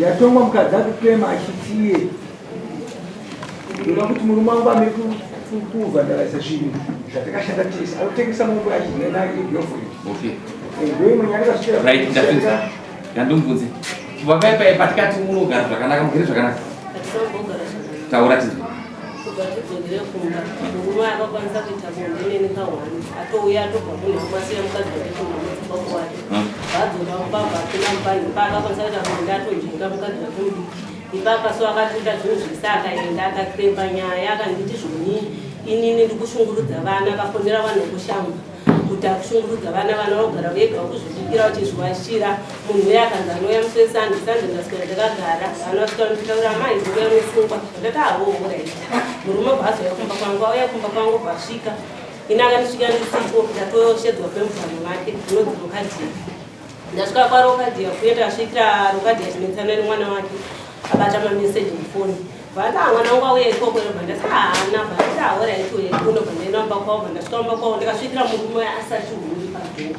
Yatongwa mukadzi akutema achitiye ndoda kuti murume wangu amiri kuvhandarisa zvinhu zvatakashanda tese arikutengesa mombe achidya naye girlfriend. Okay. Ndoimwe nyaya yakasvikira. Right, ndafinza. Ngandimubvunze. Vakaipa patikati munogara zvakanaka, mugere zvakanaka. Taura tinzwe. Kubva tidzokere kumba, murume akakwanisa kuita bonde neni kahwani, atouya atobva kunhamo asiya mukadzi wake kunhamo dzibaba wake. Vadzoka mumba vapinda mumba paakakwanisa kuita bonde atonjenga mukadzi wake mudiki. Ipapa so akatoita zvinhu zvese akaenda akakremba nyaya akanditi zvoni inini ndikushungurudza vana akafonera vanhu vekushamba kuti akushungurudza vana vana vogara vega vakuzvibikira vachizviwashira munhu uye akanzi anouya musi wesande sande ndaswera ndakagara vana vasvika vanditaura amai ndikuya nesungwa ndati ahohorai murume bva azouya kumba kwangu auya kumba kwangu bvasvika ini akandisvika ndisipo ndatoshedzwa pemubvano wake unonzi rokadhiya ndasvika kwarokadhiya kuye ndasvikira rokadhiya chinetsana nemwana wake abata mameseji mufoni vati ah, mwana wangu auya ikoko bva ndati haana bva ndati ahoraiti uye kuno bva ndaenda mumba kwavo bva ndasvika mumba kwavo ndikasvikira murume asachihuri padhoo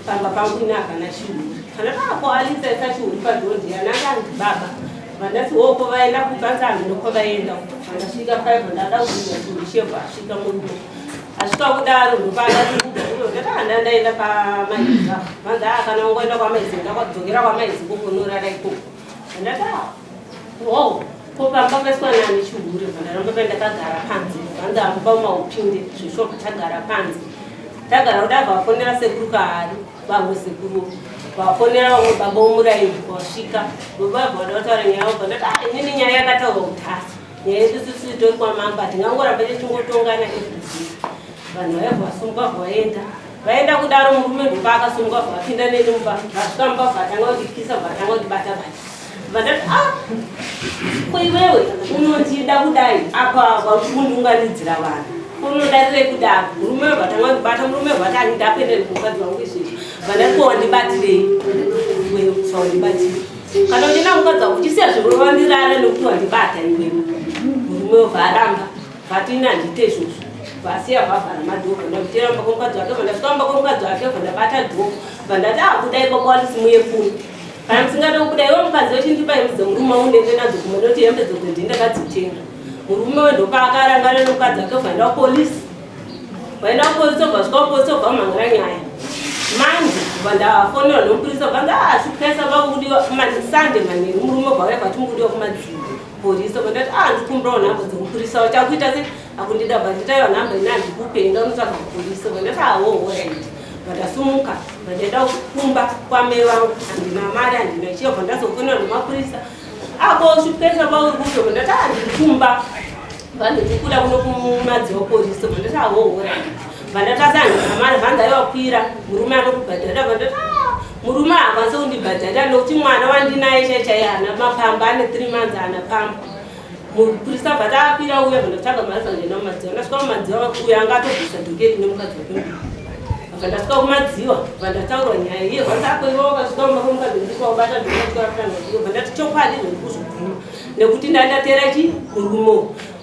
pamba pangu ini hapana chihuri kana ako alisa isachihuri padhoo ndiyani akanzi baba vandati hoko vaenda kubanza hameno kwavaenda vandasvika paivo ndada kuita chihuri chebva asvika murume asvika kudaro ndopaakati ndati handa ndaenda pamaiza vanzi aa kana ungoenda kwamaizi ndakwadzokera kwamaizi kokunorara ikoko ndati wow ko pamba paiswa nani chihure ndaramba pa ndakagara panze vanzi amupa maupinde zvishoka tagara panze tagara kudai vafonera sekuru kaari vamwe sekuru vafonera vamwe baba womuraini wasvika baba vada kutaura nyaya vabva ndati ah inini nyaya yakataurwa kudhara nyaya yedu sisi itori kwamambo hatingangoramba tichingotongana everyday vanhu vaibva vasungwa vaenda vaenda kudaro murume ndopaakasungwa vapinda neni mumba vasvika mumba vatanga kundikisa vatanga kundibata bata vandati ah ko iwewe unondida kudai apa wakundiunganidzira vanhu unodarirei kudaro murume vatanga kundibata murume vati andida kuendere kumukadzi wangu izvezvi vandati ko wandibatirei iwewe sawandibatire kana uchina mukadzi wako uchisiya zvirova ndirara nekuti wandibata iwewe murume wobva aramba vati ini handiite izvozvo vasiya vavhara madhoo vandamutera mumba kwemukadzi wake vandasvika mumba kwemukadzi wake vandabata dhoo vandati akudai baba walisi muye kuno kana musingade kubuda iwe mukadzi wechindipa hembe dzemurume wangu ndende nadzo kumwe noti hembe dzodze ndini ndakadzitenga murume we ndopaakarangana nemukadzi wake vaenda kupolisi vaenda kupolisi obva svika kupolisi obva mhangura nyaya manje vandafonerwa nemupurisa vanzi asvikaisa vakudiwa sande manheru murume obva vaiva vachimukudiwa kumadziro polisi obva ndati ah ndikumbirawo nhamba dzemupurisa wachakuita se akundida bva nditaiwa nhamba ini handikupe enda unotsvaga kupurisa obva ndati awowo right vandasumuka vandaenda kumba kwamai vangu handina mari handina chiyo bva ndazofonerwa nemapurisa ako svikaisa vauri kuto ndati handiri kumba vanhu tikuda kuno kumadziwa polisi bva ndati awowo right vandatasa handina mari vanzi aiwakwira murume anokubhadhara bva ndati ah, murume haakwanisi kundibhadhara nokuti mwana wandinaye chai chai haana mapamba ane 3 months haana pamba mupurisa bva taakwira uya bva ndatsvaga mari vandaenda mumadziwa ndasvika mumadziwa uyo anga atobvisa dhoketi nemukadzi wake bva ndasvika kumadziwa bva ndataurwa nyaya iye vanzi ako iwe wakasvika mumba kwemukadzi ndikwaubata dhoketi kwaratanga bva ndati chokwadi zvendikuzvibvuma nekuti ndandatera chi murume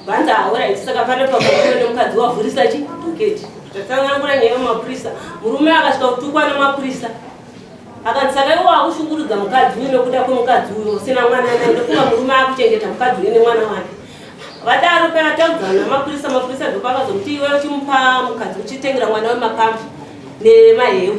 vanzi aorit saka pane pamurume nemukadzi wavhurisa chi dhoketi tatsanangura nyaya yemapurisa murume akasvika kutukwa nemapurisa akanzi saka iwo akushungurudza mukadzi uyu nekuda kwemukadzi uyu usina mwana naye ndofunga murume akuchengeta mukadzi uyu nemwana wake vadaro payataudzana namapurisa mapurisa ndopakazomuti iwe uchimupa mukadzi uchitengera mwana wemapambu nemaheu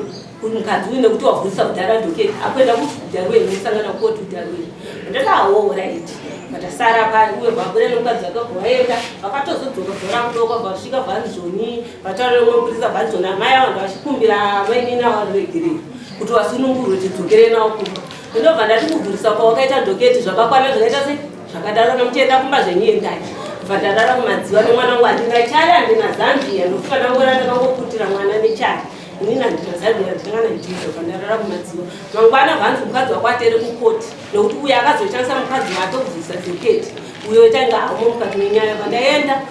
mukadzi uyu nekuti wavhurisa kudhara dhoketi akuenda kudharuweni musangana koti kudharuweni ndati awo right vatasara pari uye vabuda nemukadzi wake bvaenda vakatozodzoka dzora kudoko vasvika bvanzoni vataura nemapurisa bvanzoni amai ava ndavachikumbira mainini avaregereri kuti vasunungurwe tidzokere navo kumba ndinobva ndati kuvhurisa kwawakaita dhoketi zvakakwana zvakaita sei zvakadaro nomuchienda kumba zvenyu endai bva ndarara kumadziva nemwana wangu handina chari handina zambia ndokufa ndangora ndakangoputira mwana nechari inini handina zambia handina kana ndiro bva ndarara kumadziva mangwana bvanzi mukadzi wako atere kukoti nekuti uyo akazoshandisa mukadzi wake kubvisa dhoketi uyo tanga hamo mukati menyaya bva ndaenda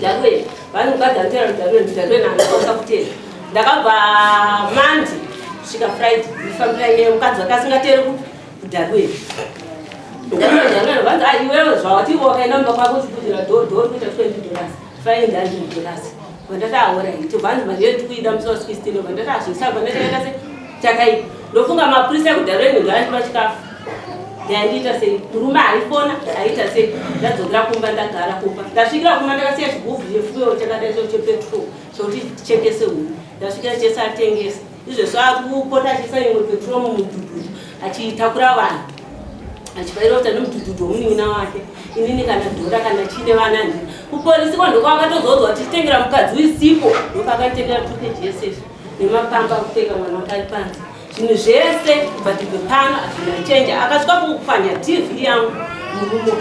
dharweni vanhu mukadzi anotera rudharweni dharweni handakwanisa kutera ndakabva Monday kusvika Friday ndifambira nyaya mukadzi wake asingateri kudharweni vanzi iwewe zvawati wakaenda mumba kwako uchikudira dhori kuita $20, $500. Vandati aorit vanzi mari yedu tikuida musi wa 16. Vandati hazvisabva ndachakaita se chakaipa ndofunga mapurisa ekudharweni ndoandipa chikafu. Ndaindiita sei? Murume aifona aita sei? Ndadzokera kumba ndagara kumba. Ndasvikira kumba ndakasiya chigubhu chefuel chakadai so chepetrol chokuti tichekese huku. Ndasvikira chese atengesa. Izvezvi akupota achiisa imwe petrol mumudhudhudhu achitakura vanhu. Achivaira kuti nemudhudhudhu wemunin'ina wake. Inini kana dhora kana chine vana handina. Kupolisi ko ndokwakatozoudzwa kuti chitengera mukadzi usipo. Ndopakatengera 2 kg yesezvo nemapamba akupfeka mwana wake ari panze. Zvinhu zvese kubva tibve pano hazvina chenja. Akasvika kukupwanya TV yangu murume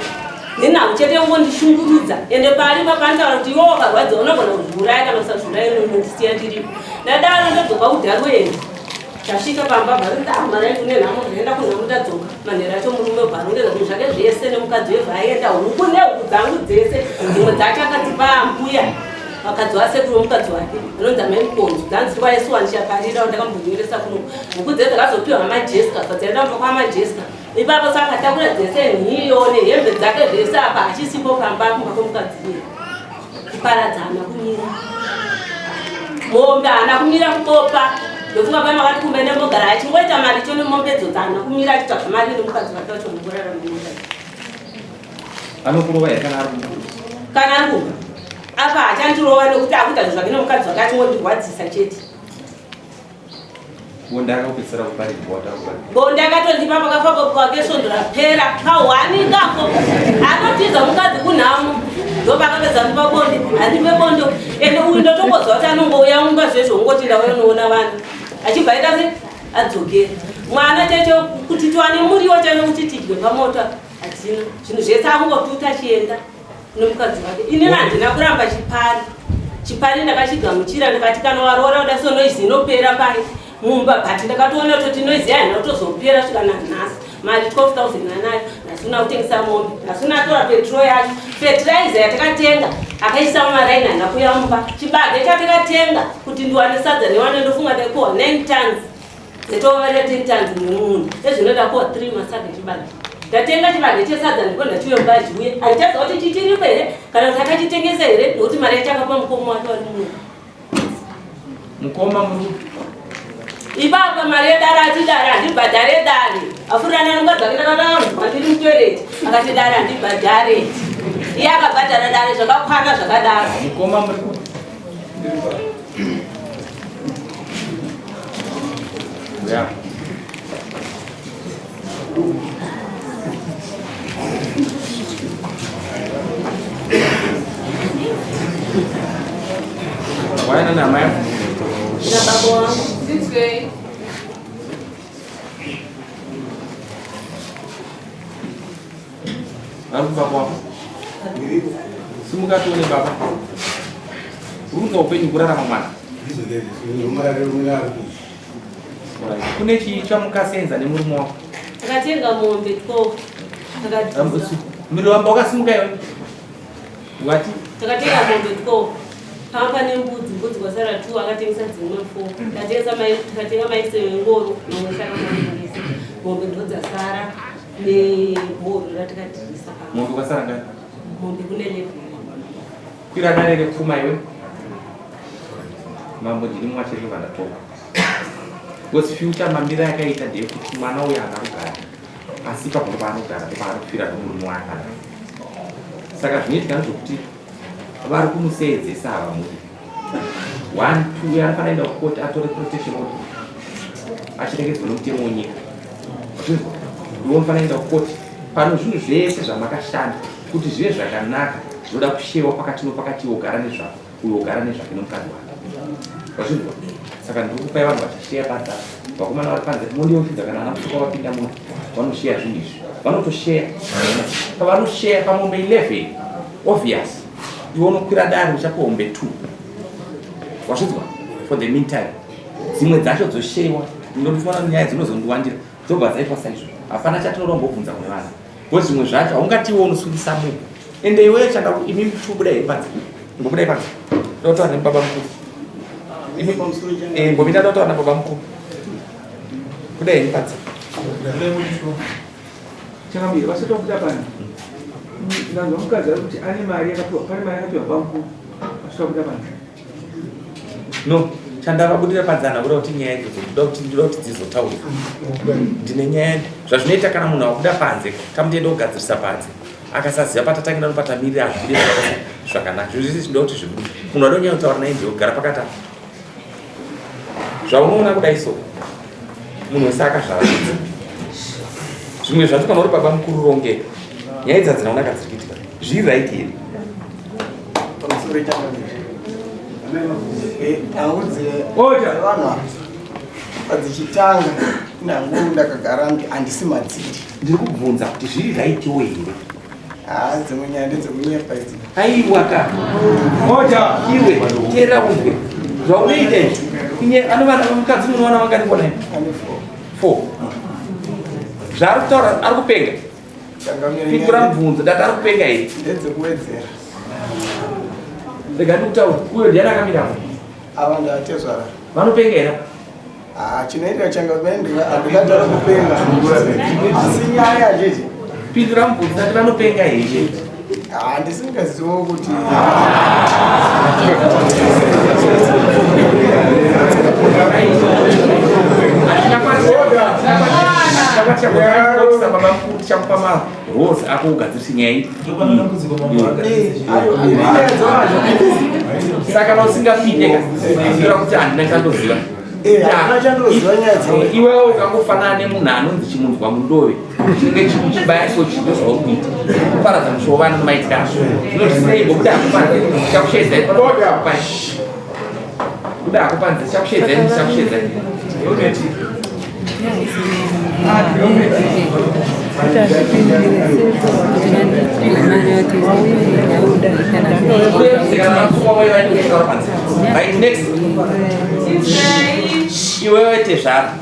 nenhau chete yongondishungurudza. Ende paari panotaura kuti iwe wakarwadziwa unogona kuzviuraya kana usazviuraya unondisiya ndiripo. Ndadaro ndodzoka kudharweni. Tasvika pamba bvarinda mari yangu nenhamo ndaenda kunhamo ndadzoka. Manheru acho murume ubva arongedza zvinhu zvake zvese nemukadzi wevha aenda huku nehuku dzangu dzese. Dzimwe dzacho akadzipa ambuya. Vakadzi vasekuru vemukadzi wake anonzi amai Mukonzo dzanzi kwaisuwa ndichaparira ndakambonyoresa kuno huku dzese dzakazopiwa maJessica dzaenda kumba kwamaJessica ipapo saka akatakura dzese nhiyo nehembe dzake zvese apa hachisipo pamba kumba kwemukadzi iye kuparadzana kumira mombe haana kumira kukopa ndofunga pai makati kumba ndambogara achingoita mari cho nemombe idzodzo haana kumira achitsvaga mari nemukadzi wake wacho nongorarama nemukadzi. Anokurova here kana ari kumba? Kana ari kumba apa hachandirova nekuti akuita zvinhu zvake nemukadzi wake achingondirwadzisa chete. Bonde akakupedzisira kuparidza wataura. Bonde akatondipa pakafamba kwake svondo rapera kahwani kako anotiza mukadzi kunhamo ndopakapedza kundipa bonde handipe bonde ende uyu ndotombozwa kuti anongouya mumba zvezvo ungoti ndauya unoona vana achibva aita se adzokera mwana chaicho kuti tiwane muriwo chaicho kuti tidye pamoto hatina zvinhu zvese akungotuta achienda nemukadzi wake. Inini handina kuramba chipari. Chipari ndakachigamuchira ndikati kana waroora kuda so noise inopera pai mumba but ndakatoona kutoti noise yayo haina kutozopera svika nanhasi. Mari 12,000 anayo nhasi una kutengesa mombe nhasi una atora petrol yacho fertilizer yatakatenga akaisa mumaraini haina kuuya mumba. Chibage chatakatenga kuti ndiwane sadza newane ndofunga ndaikuwa 9 tons ndetovarira 10 tons nemunhu ezvino ndakuwa 3 masaga echibage. Ndatenga chibage chesadza ndipo ndachiuya mumba achiuya handichaziva kuti chichiripo here kana kuti akachitengesa here nokuti mari yacho akapa mukoma wake wari muno. Mukoma muri ipapa mari yedare ati dare handibhadhare dare afurana nomukadzi wake ndakataurwa ndiri mutoireti akati dare handibhadhare iye akabhadhara dare zvakakwana zvakadaro. Mukoma muri kupi? Yeah. Waenda namai? Na baba wangu. Ndinzwei. Vari kubaba wako? Simuka tione baba. Urunga upenyu kurarama mwana. Kune chii chamukasenza nemurume wako? Takatenga mombe 12. Takadhisa. Miro wamba wakasimuka iwe? Wati? Takatenga mombe 12. Pamba nembudzi, mbudzi kwasara 2 akatengesa dzimwe 4. Tatengesa mai takatenga maise wengoro nomwe saka matengesa. Mombe ndo dzasara nebhoro ratakadhisa. Mombe kwasara ngani? Mombe kune 11. Kwira dare repfuma iwe. Mambo ndini mwachiri vandatoka. Because future mambira yakaita ndeyekuti mwana uyu haana kugara. Asi ipapo paanogara ndopaanofira nomurume wake. Saka zvinoitika ndezvekuti vari kumuseedzesa havamudi. 1 2 uyo anofanira kuenda kukoti atore protection order achiregedzwa nomutemo wenyika. Zvinzwa? Iwe unofanira kuenda kukoti pano zvinhu zvese zvamakashanda kuti zvive zvakanaka zvinoda kushewa pakati nopakati iwe ugara nezvako uyo ugara nezvake nomukadzi wake. Wazvinzwa? Saka ndiri kupai vanhu vachasheya panze apa. Vakomana vari panze mondiyeuchidza kana ana Musuka vapinda muno vanosheya zvinhu izvi. Vanotosheya. Pavanosheya pamombe 11 obvious iwe unokwira dare uchapiwa mombe 2. Wazvinzwa? For the meantime dzimwe dzacho dzoshewa ndinotoona nyaya dzinozondiwandira dzobva dzaitwa saizvo. Hapana chatinoda kumbobvunza kune vanhu. Because zvimwe zvacho haungati iwe unosungisa munhu. Ende iwewe chanda imi tubuda here panze. Ngobudai panze. Ndotaura nebaba mukuru. Imi ngomita ndotaura nababa mukuru. Budai henyu panze. Changamire, vasati vabuda pano. Ndanzwa mukadzi ari kuti ane mari yakapiwa, pane mari yakapiwa bamukuru. Vasati vabuda pano. No. Chandavabudira panze handina kuda kuti nyaya idzodzo ndoda kuti ndoda kuti dzizotaurika. Ndine nyaya zvazvinoita kana munhu akuda panze tamutenda kugadzirisa panze akasaziva patatangira nopatamirira hazvibude zvakanaka. Zvinhu zvese zvinoda kuti zvibude. Munhu wada kunyanya kutaura naye ndiwe kugara pakati apa. Zvaunoona kudai so munhu wese akazvara zvimwe zvacho kana uri baba mukuru rongeka nyaya idzi hadzina kunaka dziri kuitika zviri right here Vanhu padzichitanga nangu ndakagara handisi madziri ndiri kubvunza kuti zviri raitiwo here haa dzimwe nyaya ndedzekunyepa idzi aiwa ka moja iwe teera unzwe zvaunoita izvi inye anovana mukadzi munowana vangani kona four zvaari kutaura ari kupenga pindura mubvunzo ndati ari kupenga here ndedzekuwedzera rega ndikutaura uyo ndiani akamira ava ndatezvara vanopenga here Ah, chinoitika changa handingataura kupenga asi nyaya zhizhi pindura mubvunzo ndati vanopenga here handisingazivo kuti baba mukuru tichamupa marose ako ugadzirisi nyaya iyi saka kana usingapinde ka ira kuti handina chandoziva iwewe ukangofanana nemunhu anonzi chimunzwa mundove chinenge chikuchibaya iko chido zvauri kuita kuparadza musha wevana nomaitika zvino zvisinei ngobuda hako panze chakushedzai buda hako panze chakushedzai chakushedzai Right, next. Iwewe tezvara.